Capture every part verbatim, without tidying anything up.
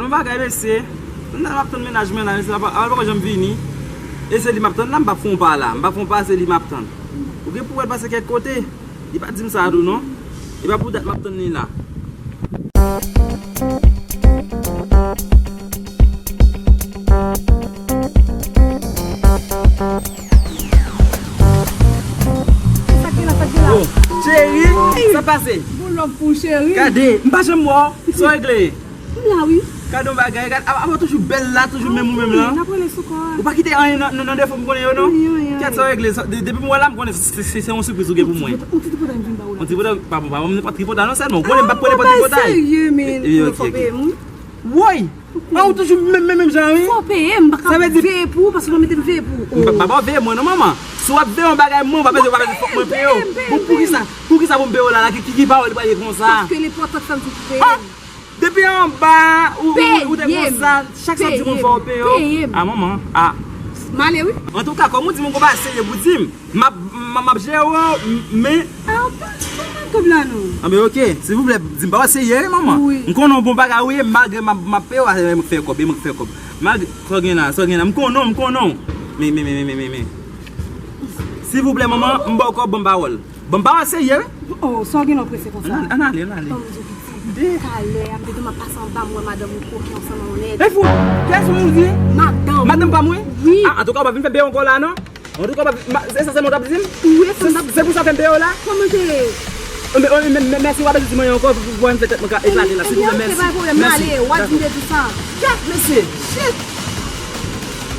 Bagay, mesye. M ap tann mennaj mwen la, mesye, apa, apa l poko janm vini. E se li m ap tann la, m p ap fè yon pa la. M p ap fè yon pa, se li m ap tann. Ou gen pou wè l pase kèk kote. Li pa t di m sa tou non. E pa pou dat m ap tann li la. Sa k gen la, sa k gen la? Oh, cheri, sa pase? Bon love pou cheri. Gade, m pa janm wè w. Sa w regle? M la wi. Gade yon bagay, gade, a, a, toujou bèl la, toujou menm ou menm la. N ap rele sou kò a. Ou pa kite anyen nan, nan, nan defo m konnen yo non. Anyen, anyen, anyen. Kèt sa w regle, sa, de-, depi m wè la, m konnen se, se, se yon sipriz ou gen pou mwen. Yon ti tripotay m vin ba w la. Yon tripotay, pa bon, pa bon, nenpòt tripotay non sèlman. Ou konnen m p ap pran nenpòt tripotay. Serye, men. E, e, ok, ok. Woy! An, ou toujou menm, menm, menm jan wi. Fò w peye m, m pa ka veye pou ou, paske w mete m veye pou ou. M pa, pa ba w veye mwen non, manman. Si w ap veye yon bagay mwen, ou pa bezwen, ou pa bezwen fòk mwen peye w. Bon, poukisa, poukisa pou m peye w la, la, ki, ki, ki pawòl li pale konsa? Paske l enpòtan k fè m di pou peye m. Depi anba, ou, ou, ou te konsa, chak sa w di mwen fò w peye w. Peye m. A, manman, a. M ale wi. Antouka, kòm ou di m ou gon bagay serye pou di m, m ap, m, m ap jere w, men. A, pa, pa, pa kòb la non. Anben, ok, silvouplè, di m pawòl serye wi, manman. Wi. M konnen w bon bagay wi, malgre m ap, m ap peye w, a, e mwen k fè kòb, e mwen k fè kòb. Malgre, sa w gen la, sa w gen la, m konnen w, m konnen w. Men, men, men, men, men, men, men. Silvouplè, manman, m ba w kòb, ban m pawòl. Ban m pawòl serye wi. Oh, sa w gen lè w prese konsa? Ann, ann ale, ann ale. Ban m di w piti. Talè a, m te di w m ap pase anba, m wè madanm ou koke ansanm ak yon nèg. E fout! Kiyès ou di? Madanm. Madanm pa mwen? Wi. A, antouka, w pa vin fè m peye ankò la non. Antouka, w pa vin, ma, se sa sèlman w t ap di m? Wi, se sa, se pou sa w fè m peye w la? Kòman te ye? Enben, enben, mèsi, w pa bezwen di m anyen ankò, pou, pou, pou m fè tèt mwen ka eklate la, silvouplè, mèsi. Enben, ok, pa gen pwoblèm, m ale, w a di m te di sa. Kèt, mesye! Shit!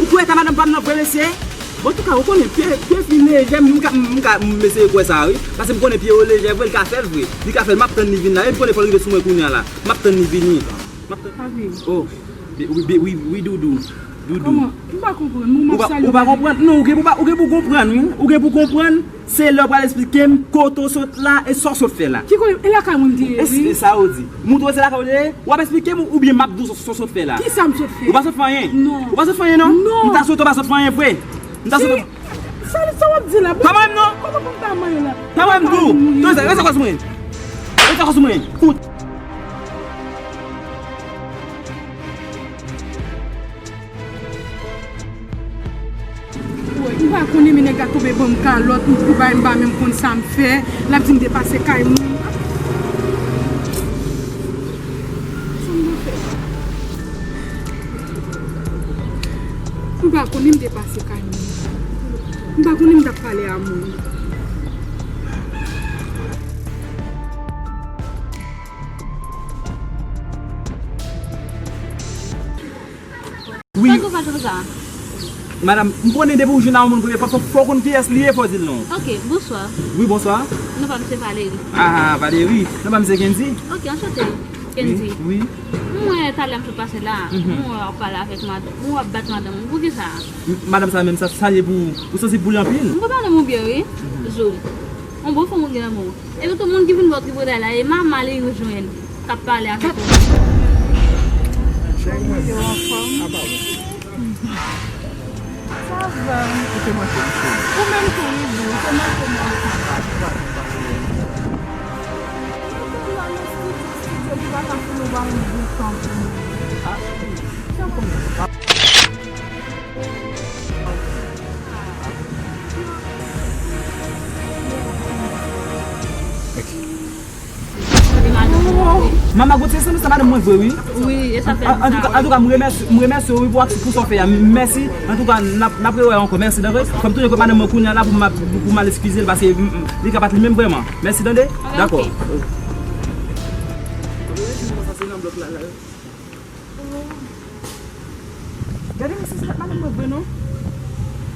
Ou kwè ta madanm pa m nan vre, mesye? Bon, antouka, ou konnen pye, pye fi lejè, m ka, m ka, m eseye kwè sa, wi. Paske m konnen pye yo lejè vre, li ka fè l vre. Li ka fè l, m ap tann li vin la. E m konnen fò l rive sou mwen kounye a la. M ap tann li vini. M ap tann. Papi. Oh, wi, wi, wi, wi, doudou. Doudou. Kòman? M pa konprann. Ou pa, ou pa konprann? Non, ou gen pou pa, ou gen pou konprann, wi. Ou gen pou konprann. Se lè w pral esplike m kote w sot la e sa w sot fè la. Ki kote? E lakay mwen m te ye, wi. E sa w di? Moutre w se lakay w te ye? W ap esplike m oubyen m ap di w sa w sot fè la? Kisa m sot fè? Ou pa sot fè anyen? Non. Ou pa sot fè anyen, non? Non. M ta swete w pa sot fè anyen vre. M ta swete w. Sa, sa w ap di la? Pa manyen m, non. Kòman pou m ta manyen la? Pa manyen m tou. Rete akò sou mwen. Rete akò sou mwen. Fout. Woy, m pa konnen, men nèg la tonbe ban m kalòt, m pou bay m pa menm konn sa m fè. L ap di m te pase kay moun. Sa m te fè? M pa konnen m te pase kay moun. M pa konnen m t ap pale a moun. Wi. Sa w fè konsa? Madanm, m konnen depi w jwenn a yon moun premye fwa, fò, fò w konn kiyès li ye, fò w di l non. Ok, bonswa. Wi, bonswa. Non pa m se Valery. Ah, Valery. Non pa m se Kendy. Ok, anchante, Kendy. Wi, wi. M wè talè m sot pase la, mhm, m wè w ap pale avèk madanm, m wè w ap bat madanm ou. Poukisa? M, madanm sa menm, sa, sa ye pou ou, ou sansib pou li anpil? M konn madanm ou byen, wi. Mhm. Zo. Yon bon fanm ou gen nan men w. Epi tou moun ki vin bò tripotay la, e mama li ou jwenn k ap pale avèk ou. Cheri mwen, sa va? Sa va. Ou te manke m, cheri. Ou menm tou, wi, boo. Ou te manke m anpil. Ou te la nan estidyo, estidyo ki pa ka fini, ou pa menm gen tan pou mwen. Ah, cheri. Sa konn. Mama Gauthier, se madanm mwen vre, wi. Wi, e sa fè m sa, wi. Antouka, antouka, m remèsye, m remèsye w, wi, pou ak-, pou sa w fè a. Mèsi. Antouka, n ap, n ap rewè ankò. Mèsi, tande. Fò m tounen kot madanm mwen kounye a la pou m, pou, pou m al eskize l, paske m, m, li ka pa t li menm vrèman. Mèsi, tande. Dakò. Gade mesye, se pa t madanm mwen vre non.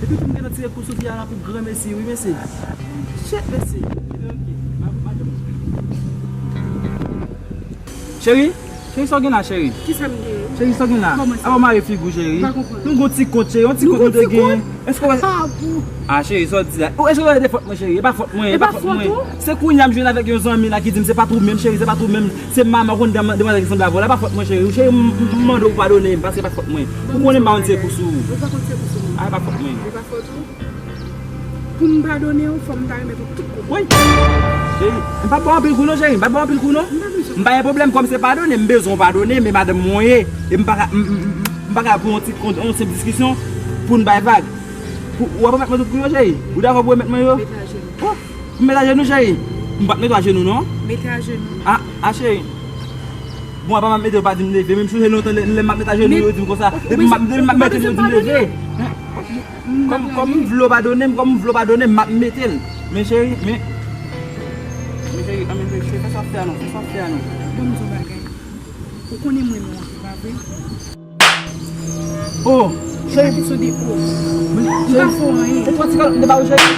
Epi tou m gentan tire kou sou fi a la pou gran mesye, wi mesye. Shit mesye. Epi ok, ma, madanm. Cheri, cheri, sa w gen la, cheri? Kisa m gen? Cheri, sa w gen la? Kòman sa? Apa w mare figi w, cheri? M pa konprann. Nou gon ti kont, cheri, yon ti kont nou te gen. Nou gon ti kont? Èske w wè? Ah, bon. Ah, cheri, sa w di la? Ou, èske w wè se te fòt mwen, cheri? E pa fòt mwen, e pa fòt mwen. E pa fòt ou? Se kounye a m jwenn avèk yon zanmi la ki di m se pa t ou menm, cheri, se pa t ou menm. Se mama konn demwa-, demwazèl ki sanble avè w la, e pa fòt mwen, cheri. Cheri, m, m, m mande w padone m, paske e pa t fòt mwen. Ou konnen m pa konn tire kou sou ou. Ou pa konn tire kou sou mwen. Ah, e pa fòt mwen. E pa fòt ou? Pou m padone w, fò m ta remèt ou tout kote. Woy! Cheri, m p ap ba w anpil kou non, cheri. M p ap ba w anpil kou non. M pa gen pwoblèm, kòm se padone, m bezwen w padone, men madanm mwen w ye. E m pa ka, m, m, m, m pa ka pran yon ti, yon, yon senp diskisyon pou n bay vag. Pou, w ap remèt mwen tout kou yo, cheri? Ou dakò pou remèt mwen yo? Mete ajenou. Oh, m met ajenou, cheri? M p ap mete w ajenou non. Mete ajenou. Ah, ah, cheri. Bon, apa m ap mete w pa di m leve? Men m sonje lontan lè, lè m ap met ajenou yo di m konsa. Depi m ap, depi m ap mete l yo di m leve. Kòm, kòm m vle w padone m, kòm m vle w padone m, m ap mete l. Men cheri, men, men cheri, anmen cheri, fè sa w ap fè a non, fè sa w ap fè a non. Ban m di w bagay. Ou konnen m renmen w anpil, pa vre? Oh, cheri. Cheri, se de o. M pa fè w anyen. Ou pran ti kalòt m te ba ou, cheri.